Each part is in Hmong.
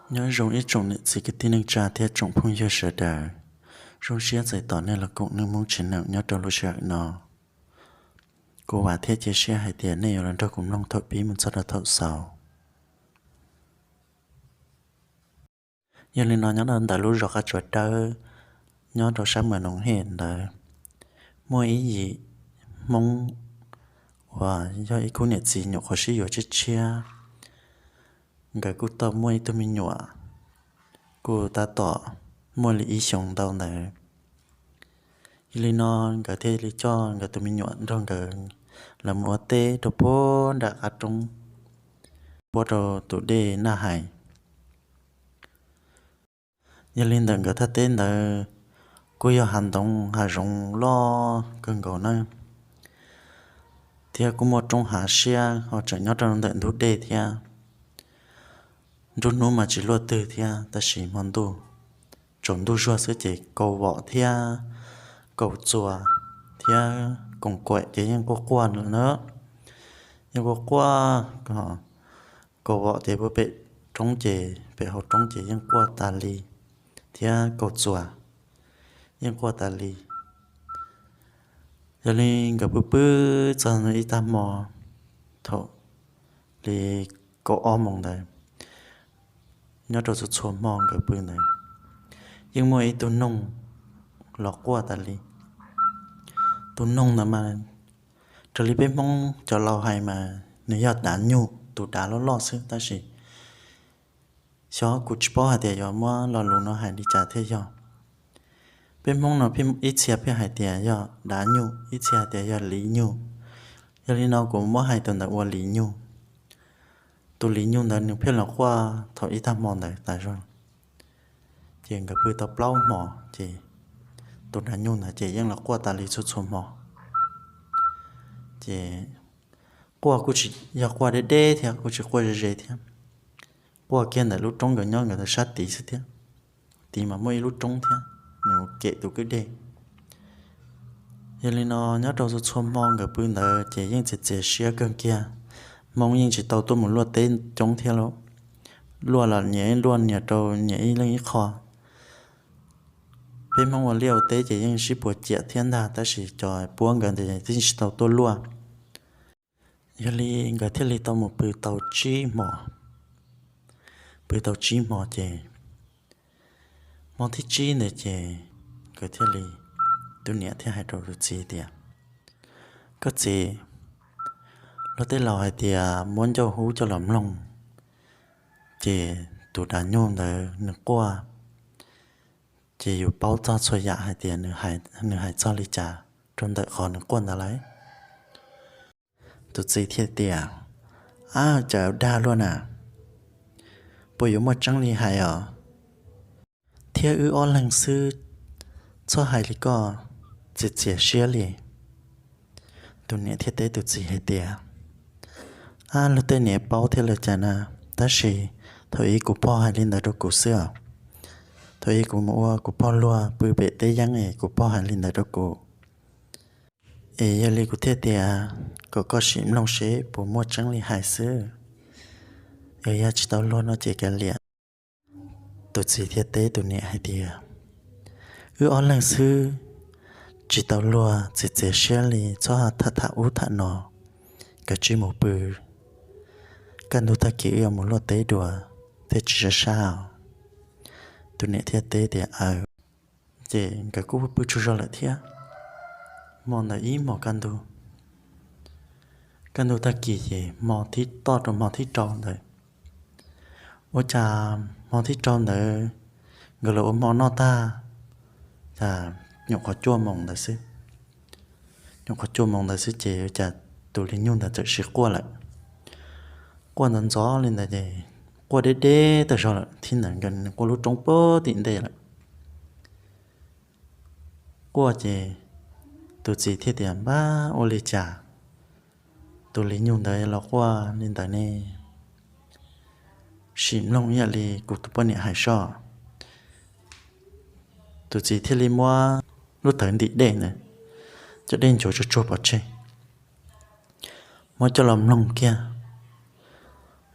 Nyob zoo ib tsoom niam txiv kwv tij neej tsa thiab tsoom phooj ywg sawv daws. Zoo siab txais tos nej los koom Neej Hmoob channel nyob rau lub sij hawm no. Kuv vam thiab cia siab hais tias nej yuav los nrog kuv mloog thaum pib mus txog rau thaum xaus. Yog li no nyob rau ntawm lub zos Qab Tsuas Dawb, nyob rau sab Mas Noos Hem ntawd, muaj ib yim Hmoob uas yog ib khub niam txiv nyuam qhuav sib yuav tshiab tshiab. Nkawd kuj tau muaj ib tug me nyuam, kuj tab tom muaj li ib xyoos ntau ntawd. Yog li no nkawd thiaj li coj nkawd tus me nyuam nrog nkawd lawv mus ua teb rau puag nram qab roob, puab rau tus dej Naj Hais. Yog li ntawm nkawd thaj teb ntawd kuj yog hav ntoo hav zoov loj kawg nkaus na, thiab kuj muaj roob hav siab ho tseem nyob rau ntawm ntug dej thiab. Nruab hnub mas tsis luaj twg thiab, tab sis hmo ntuj, tsaus ntuj zuag xwb ces kaus vom thiab kaus txuas thiab koos kaim ces yeej quaj quaj lawm na. Yeej quaj quaj, kaus vom ces puag pem roob ces pem hauv roob ces yeej quaj tas li, thiab kaus txuas yeej quaj tas li. Yog li nkawd pw pw txog ib tag hmo, thaum li kaum ob moos ntawd, nyob rau txhua txhua hmo nkawd pw ntawd, yeej muaj ib tug noog los quaj tas li. Tus noog ntawd mas raws li peb Hmoob cov laus hais mas nws yog dav nyuj, tus dav loj loj xwb, tab sis xyov kuv tsis paub hais tias yuav muab lo lus no hais li cas thiaj yog. Peb Hmoob no ib txhia pheej hais tias yog dav nyuj, ib txhia hais tias yog liv nyuj. Yog li no kuv muab hais tus ntawd ua liv nyuj. Tus liv nyuj ntawd nws pheej los quaj thaum ib tag hmo ntawd tas zog. Ces nkawd pw tau plaub hmo, ces tus dav nyuj ntawd ces yeej los quaj tas li txhua txhua hmo. Ces quaj kuj tsis yog quaj deb deb thiab, kuj tsis quaj ze ze thiab. Quaj kiag ntawm lub roob nkawd nyob nkawd sab tid xwb thiab. Tid mas muaj ib lub roob thiab, nws kem tus kwj dej. Yog li no nyob rau txhua txhua hmo nkawd pw ntawd ces yeej txias txias siab kawg kiag. Hmoob yeej tsis tau tuaj mus luaj teb coob thiab lauj. Luaj los nyias luaj nyias rau nyias ib leeg ib qho. Peb Hmoob ua liaj ua teb ces yeej sib puas ciam thiab ntag, tab sis cov puab nkawd ntawd yeej tsis tau tuaj luaj. Yog li nkawd thiaj li tau mus pw tau tsib hmo. Pw tau tsib hmo ces hmo thib tsib ntawd ces nkawd thiaj li, tus niam thiaj hais rau tus txiv tias, koj txiv, luag tej laus hais tias muab ncauj hub coj los mloog, ces tus dav nyuj ntawd nws quaj, ces yus paub txog txhua yam hais tias nws hais txog li cas rau ntawm qhov nws quaj ntawd lauj. Tus txiv thiaj tias, ab, cas dag luaj na, puas yuav muaj tseeb li hais os? Thiab wb ob leeg xwb, txhob hais li koj, txias txias siab li. Tus niam thiaj teb tus txiv hais tias, ab, luag tej niam paub thiab lawm cas na, tab sis thaum ub kuv pog hais li ntawd rau kuv xwb os. Thaum ub kuv mus ua kuv pog luag pw pem teb yeeb es kuv pog hais li ntawd rau kuv. Es yog li kuv thiaj tias kom koj sim mloog seb puas muaj tseeb li hais xwb. Es yog tsis tau luag no ces kav liam. Tus txiv thiaj teb tus niam hais tias, wb ob leeg xwb, tsis tau luag, txias txias siab li, txhob tham tham ub tham no, kav tsij mus pw. Kaj ntug tag kis wb yuav mus luaj teb dua, thiaj tsis sab sab os. Tus niam thiaj teb tias, aw. Ces nkawd kuj pw tsaug zog lawm thiab. Hmo ntawd ib hmos kaj ntug, kaj ntug tag kis ces hmo thib, toj rau hmo thib rau ntawd, ua cas hmo thib rau ntawd nkawd los ua hmo noj tag, cas nyuam qhuav cuaj moos ntawd xwb. Nyuam qhuav cuaj moos ntawd xwb ces ua cas tus liv nyug ntawd txawm sis quaj lawm. Quaj ntxov ntxov li ntawd ces quaj deb deb tag zog lawm, thib ntawd nkawd quaj lub roob puag tim ntej lawm. Quaj ces tus txiv thiaj tias, npab, ua li cas tus liv nyug ntawd los quaj li ntawd ne? Sim mloog ib yam li kuv tus poj niam hais soj. Tus txiv thiaj li muab lub thawv ntim dej ntawd, cov dej nchuav tsuag tsuag pov tseg, muab coj los mloog kiag.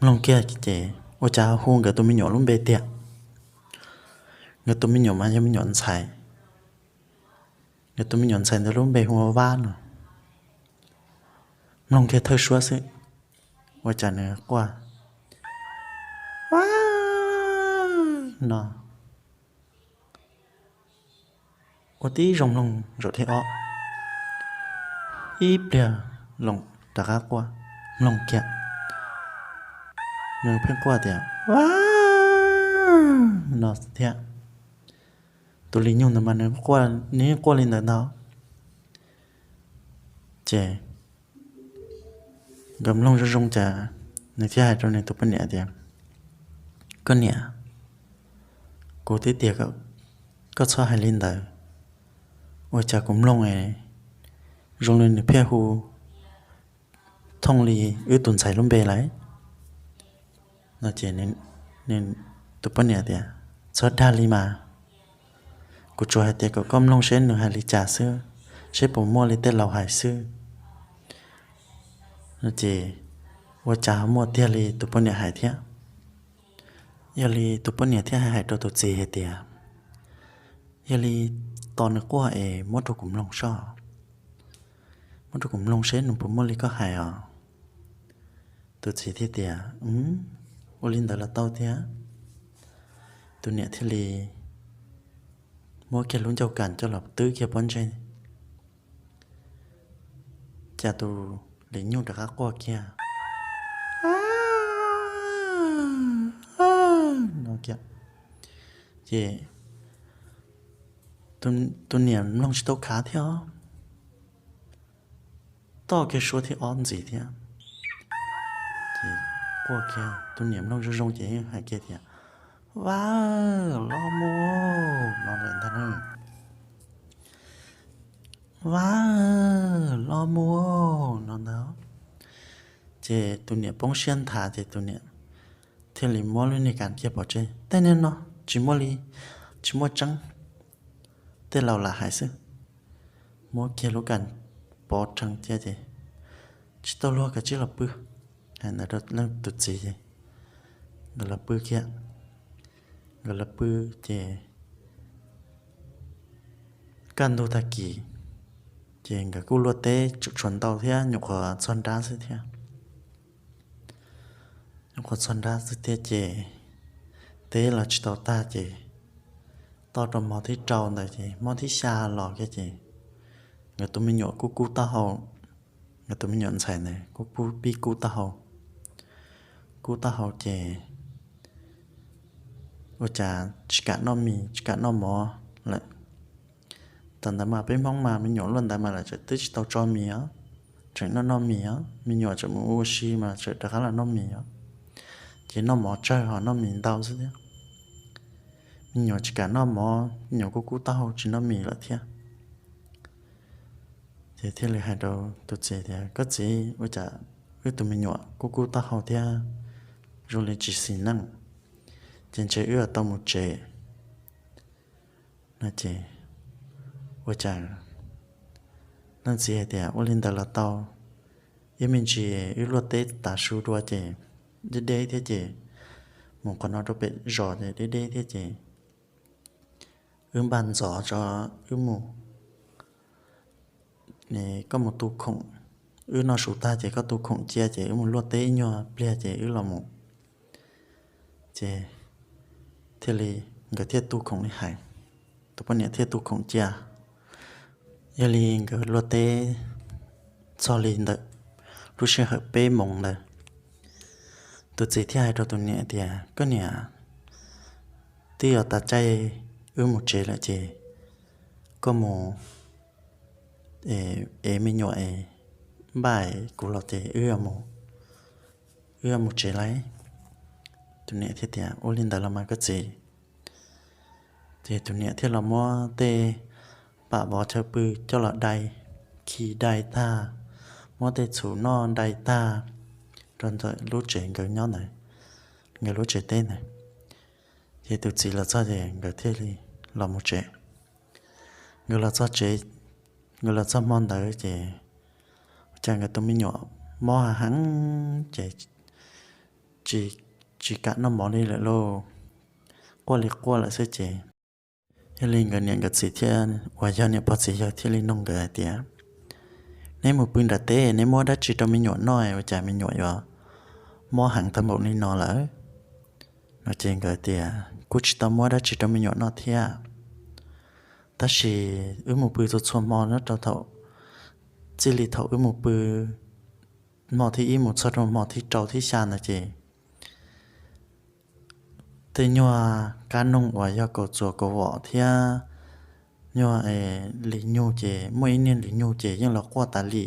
Mloog kiag ces ua cas hu nkawd tus me nyuam lub npe tiag. Nkawd tus me nyuam mas yog me nyuam ntxhais. Nkawd tus me nyuam ntxhais ntawd lub npe hu ua Vab no. Mloog kiag thawj suab xwb, ua cas nws quaj Vab no ua tib zoo mloog zaum thib ob, ib pliag loos rov qab quaj, mloog kiag, nws pheej quaj tias Vab no thiab. Tus lis nyug ntawd mas nws quaj li ntawd ntag. Ces nkawd mloog zoo zoo ces nws thiaj hais rau nws tus poj niam tias, Koj niam, kuv twb tias koj txhob hais li ntawd, ua cas kuv mloog es zoo li nws pheej hu thooj li wb tus ntxhais lub npe lawm no. Ces tus poj niam tias, Txhob dag li mas, kuv tsuas hais tias kom koj mloog seb nws hais li cas xwb, seb puas muaj li tej laus hais xwb no. Ces ua cas ho muaj tiag li tus poj niam hais thiab. Yog li tus poj niam thiaj hais rau tus txiv hais tias, Yog li tos nws quaj es muab rau kuv mloog soj, muab rau kuv mloog seb nws puas muaj li koj hais os. Tus txiv thiaj tias, Ua li ntawd los tau thiab. Tus niam thiaj li muab kiag lub ncauj kas coj los twb kiag pob ntseg, cas tus lis nyug rov qab quaj kiag no. Ces tus niam mloog tsis tau khav thiab, toj kiag suab thib ob ntxiv thiab. Ces quaj kiag, tus niam mloog zoo zoo ces hais kiag tias, Vab, los mus no lawm ntag. Vab, los mus no ntag. Ces tus niam poob siab nthav ces tus niam thiaj li muab lub niag kas kiag pov tseg. Tej niag no tsis muaj li, tsis muaj tseeb tej laus lam hais xwb. Muab kiag lub kas pov rhees cia ces, Tsis tau luag, kav tsij los pw. Hais ntawd rau leej tus txiv ces nkawd los pw kiag. Nkawd los pw ces kaj ntug tag kis ces nkawd kuj luaj teb tsuas tshuav ntau thiab nyuam qhuav txog nrab xwb thiab. Nyuam qhuav txog nrab xwb thiab ces teb los tsis tau tag ces toj rau hmo thib rau ntawd ces hmo thib xya los kiag ces nkawd tus me nyuam kuj kub taub hau. Nkawd tus me nyuam ntxhais ntawd kuj pib kub taub hau. Kub taub hau ces ua cas tsis kam noj mis tsis kam noj mov lawm. Thaum ntawd mas peb Hmoob mas me nyuam luaj ntawd mas lawv tseem twb tsis tau tso mis os, tseem noj noj mis os, me nyuam tseem mus ua si mas tseem rov qab los noj mis os. Ces noj mov tsawg ho noj mis ntau xwb thiab. Me nyuam tsis kam noj mov, me nyuam kuj kub taub hau tsis noj mis lawm thiab. Ces thiaj li hais rau tus txiv tias, Koj txiv, ua cas wb tus me nyuam kuj kub taub hau thiab zoo li tsis xis neej, ces ntshe wb yuav tau mus tsev no ces ua cas leej txiv hais tias, Ua li ntawd los tau, ib me ntsis wb luaj teb tav su dua ces deb deb thiab ces mus qhov no rau pem zos ces deb deb thiab ces wb npaj ntxov tso wb mus, koj mus tu khoom, wb noj su tag ces koj tu khoom cia ces wb mus luaj teb ib nyuag pliag ces wb los mus. Ces thiaj li nkawd thiaj tu khoom li hais, tus poj niam thiaj tu khoom cia. Yog li nkawd luaj teb txog li ntawm lub sij hawm peb moos ntawd, tus txiv thiaj hais rau tus niam tias, Koj niam, twb yog tas caij wb mus tsev lawm ces koj mus ev me nyuam es npaj kuv los ces wb yuav mus tsev lawm. Tus niam thiaj tias, Ua li ntawd los mas koj txiv. Ces tus niam thiaj los muab tej pam vov chaw pw coj los dai, khi dai tag, muab tej txhuv noj dai tag rau ntawm lub tsev nkawd nyob ntawd, nkawd lub tsev teb ntawd. Ces tus txiv los txog ces nkawd thiaj li los mus tsev. Nkawd los txog tsev, nkawd los txog hmo ntawd ces cas nkawd tus me nyuam mob heev ces tsis tsis kam noj mov li lawm lauj, quaj li quaj lawm xwb ces. Yog li nkawd niam nkawd txiv thiab uas yog niam pog txiv yawg thiaj li nug nkawd hais tias, neb mus pw nram teb neb muab dab tsi rau me nyuam noj ua cas me nyuam yuav mob heev tag npaum li no lawm? No ces nkawd tias kuj tsis tau muab dab tsi rau me nyuam noj thiab, tab sis wb mus pw txhua txhua hmo nyob rau thaum, txij li thaum wb mus pw hmo thib ib mus txog rau hmo thib rau thib xya ntawd ces tej nyuag kab noog uas yog kaus txuas kaus vom thiab nyuag lis nyug ces muaj ib niag lis nyug ces yeej los quaj tas li.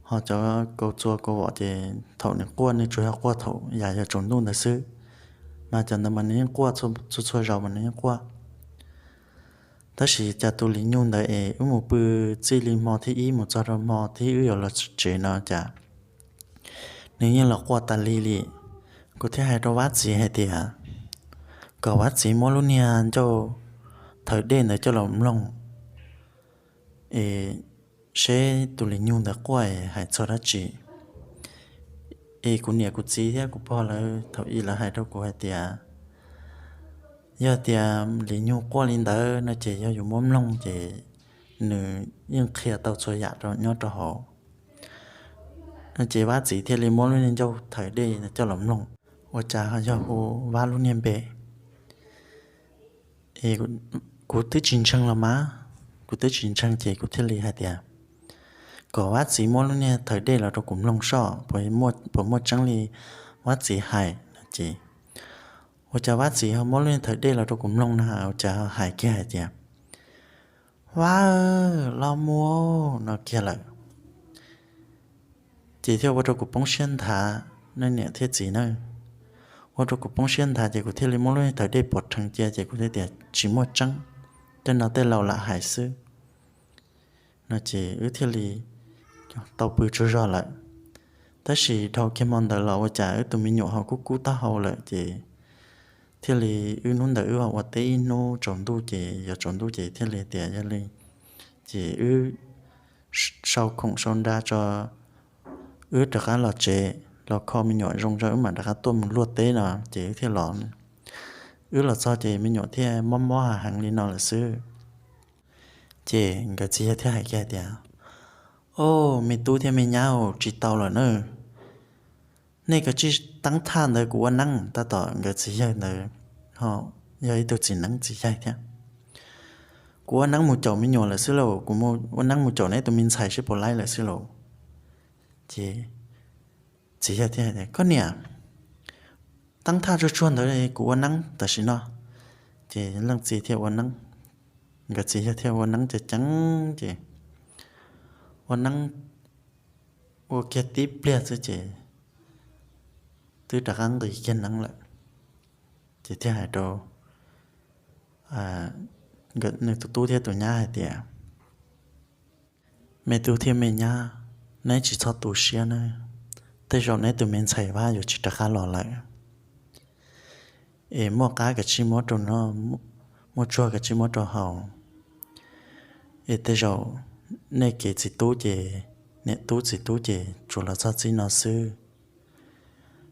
Ho cov kaus txuas kaus vom ces thaum nws quaj nws tsuas yog quaj thaum yam yog tsaus ntuj ntawd xwb, mas cov ntawd mas nws yeej quaj txhua txhua zaus mas nws yeej quaj. Tab sis cas tus lis nyug ntawd es wb mus pw txij li hmo thib ib mus txog rau hmo thib wb yuav los tsev no cas nws yeej los quaj tas li li. Kuv thiaj hais rau Vab txiv hais tias kom Vab txiv muab lub niag ncauj thawv dej ntawd coj los mloog es seb tus lis nyug ntawd quaj hais txog dab tsi. Es kuv niam kuv txiv thiab kuv pog lawv thaum ub lawv hais rau kuv hais tias yog tias lis nyug quaj li ntawd no ces yog yus muab mloog ces nws yeej qhia tau txhua yam nyob rau hauv. Ces Vab txiv thiaj li muab lub niag ncauj thawv dej coj los mloog, ua cas yog hu Vab lub niag npe. Kuv twb tsis ntseeg los mas, kuv twb tsis ntseeg ces kuv thiaj li hais tias kom Vab txiv muab lub niag thawv dej los rau kuv mloog soj puas muaj tseeb li Vab txiv hais no ces ua cas Vab txiv ho muab lub niag thawv dej los rau kuv mloog na ua cas hais kiag hais tias Vab los mus no kiag lawm. Ces thiaj ua rau kuv poob siab nthav, nej niam thiab txiv na, ua rau kuv poob siab nthav ces kuv thiaj li muab lub niag thawv dej pov rhees cia ces kuv thiaj tias tsis muaj tseeb, tej no tej laus lam hais xwb no ces wb thiaj li tau pw tsaug zog lawm. Tab sis dhau kiag hmo ntawd los ua cas wb tus me nyuam ho kub kub taub hau lawm ces thiaj li wb hnub ntawd wb ho ua teb ib hnub tsaus ntuj ces yog tsaus ntuj ces thiaj li tias yog li ces wb sau khoom sau nra tso, wb rov qab los tsev los kho me nyuam zoo tso wb mam rov qab tuaj mus luaj teb no ces wb thiaj los. Wb los txog ces me nyuam thiaj mob mob hav heev li no lawm xwb. Ces nkawd txiv yawg thiaj hais kiag tias, o, me tub thiab me nyab, tsis tau lawm na, nej kav tsij teeb thaj ntawd kuv ua neeb. Tab tom nkawd txiv yawg ntawd ho yog ib tug txiv neeb txiv yaig thiab. Kuv ua neeb mus caum me nyuam lawm xwb lauj, kuv ua neeb mus caum neb tus me ntxhais sib puas laib lawm xwb lauj. Ces txiv yawg thiaj tias koj niam, teeb thaj tsuag tsuag ntawd kuv ua neeb tam sim no. Ces leej txiv thiaj ua neeb, nkawd txiv yawg thiaj ua neeb ceev ceev ces ua neeb ua kiag tib pliag xwb ces twb rov qab nqis kiag neeb lawm. Ces thiaj hais rau nws tus tub thiab tus nyab hais tias, me tub thiab me nyab, neb tsis txhob tu siab na, tej zaum neb tus me ntxhais Vab yuav tsis rov qab los lawm. Es muaj qab kav tsij muab rau noj, muaj tsuag kav tsij muab rau haus. Es tej zaum nej kev txiv tub ces, niam tub txiv tub ces tsuas los txog txij no xwb.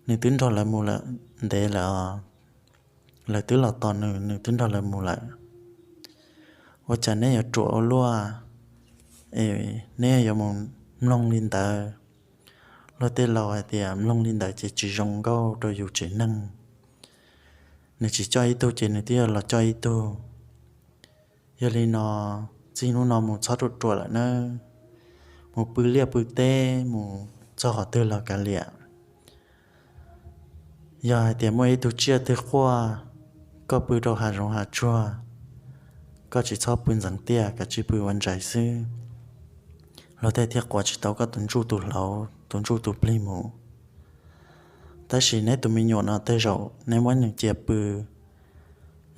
Nws twb nrog lawv mus lawm ntev lawm os, lawv twb los tos nws, nws twb nrog lawv mus lawm. Ua cas neb yuav ruam ua luaj, neb yuav mus mloog li ntawd? Luag tej laus hais tias mloog li ntawd ces tsis zoo nkauj rau yus tsev neeg. Nws tsis coj ib tug ces nws twb yuav los coj ib tug. Yog li no, txij hnub no mus txhob ruam ruam lawm nawb, mus pw liaj pw teb mus txog qhov twg los kav liam. Yog hais tias muaj ib tug tsiaj twg quaj, koj pw rau hav zoov hav tsuag, koj tsis txhob pw ntxeev tiaj, kav tsij pw ua ntsais xwb. Luag tej thiaj quav tsis tau koj tus ntsuj tus hlauv tus ntsuj tus plig mus. Tab sis neb tus me nyuam no tej zaum neb muab nws cia pw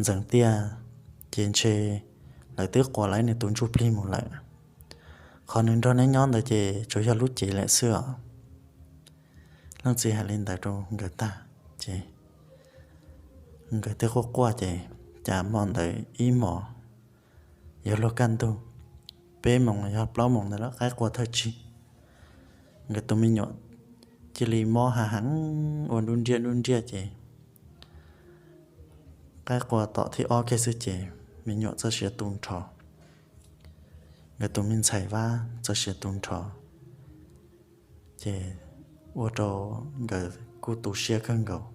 ntxeev tiaj, ces ntshe lawv twb quav lawv nws tus ntsuj plig mus lawm. Qhov nws nrog neb nyob ntawd ces tsuas yog lub cev lawm xwb os. Leej txiv hais li ntawd rau nkawd tag, ces nkawd twb quaj quaj ces cas hmo ntawd ib hmos yuav luag kaj ntug, peb moos yog plaub moos ntawd lawm qaib qua thawj tsig, nkawd tus me nyuam cia li mob hav heev ua dub nriab dub nriab ces qaib qua tom thib ob kiag xwb ces me nyuam txoj sia tu nrho, nkawd tus me ntxhais Vab txoj sia tu nrho, ces ua rau nkawd kuj tu siab kawg nkaus.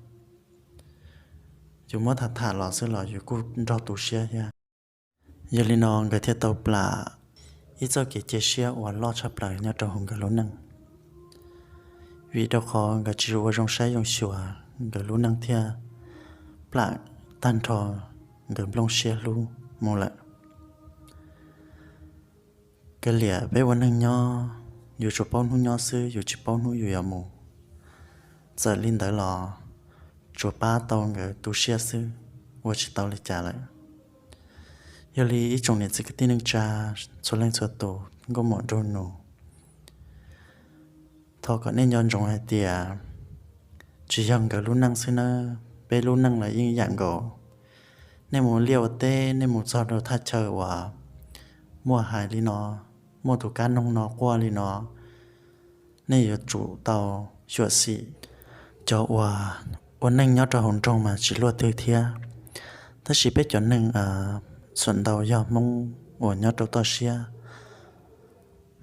Yus muab tham tham los xwb los yus kuj nrog tu siab thiab. Yog li no nkawd thiaj tau plam ib txoj kev cia siab uas loj tshaj plaws nyob rau hauv nkawd lub neej. Vim rau qhov nkawd tsis ua zoo saib zoo xyuas, nkawd lub neej thiaj plam tag nrho, nkawd nplooj siab hlub mus lawm. Kav liam peb ua neeg nyob, yus tsuas paub hnub nyob xwb, yus tsis paub hnub yus yuav mus. Txawm li ntawd los tsuas pab tau nkawd tu siab xwb, ua tsis tau li cas lawm. Yog li ib tsoom niam txiv kwv tij neej tsa txhua leej txhua tus, nkauj muam nraug nus, thov kom nej nco ntsoov hais tias tsis yog nkawd lub neej xwb nawb, peb lub neej los yeej yam nkaus. Nej mus liaj ua teb, nej mus txog rau thaj chaw uas muaj hais li no, muaj tus kab noog no quaj li no, nej yuav tsum tau xyuam xim. Cov uas ua neej nyob rau hauv nroog mas tsis luaj twg thiab, tab sis peb cov neeg xuam ntau yog Hmoob uas nyob rau toj siab,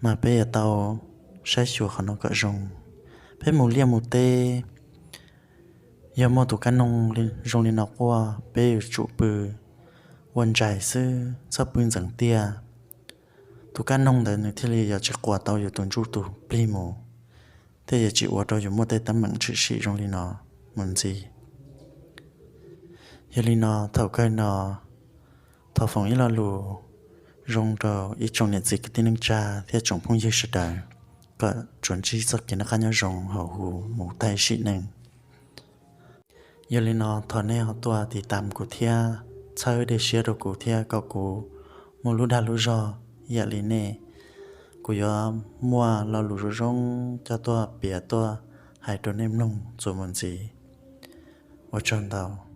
mas peb yuav tau saib xyuas qhov no kom zoo. Peb mus liaj mus teb, yog muaj tus kab noog zoo li no quaj, peb yuav tsum pw ua ntsais xwb, txhob pw ntxeev tiaj. Tus kab noog ntawd nws thiaj li yuav tsis quas tau yus tus ntsuj tus plig mus, thiaj yuav tsis ua rau yus muaj tej teeb meem tshwm sim zoo li no mus ntxiv. Yog li no thaum kawg no thov foom ib lo lus zoo rau ib tsoom niam txiv kwv tij neej tsa thiab tsoom phooj ywg sawv daws, kom tsuas ntsib txoj kev noj qab nyob zoo hauv huv mus tag sim neej. Yog li no thov nej ho tuaj tiv tam kuv thiab txhawb dej siab rau kuv thiab kom kuv muaj lub dag lub zog ib yam li nej. Kuv yuav muaj lo lus zoo zoo coj tuaj piav tuaj hais rau nej mloog txuas mus ntxiv. Ua tsaug ntau.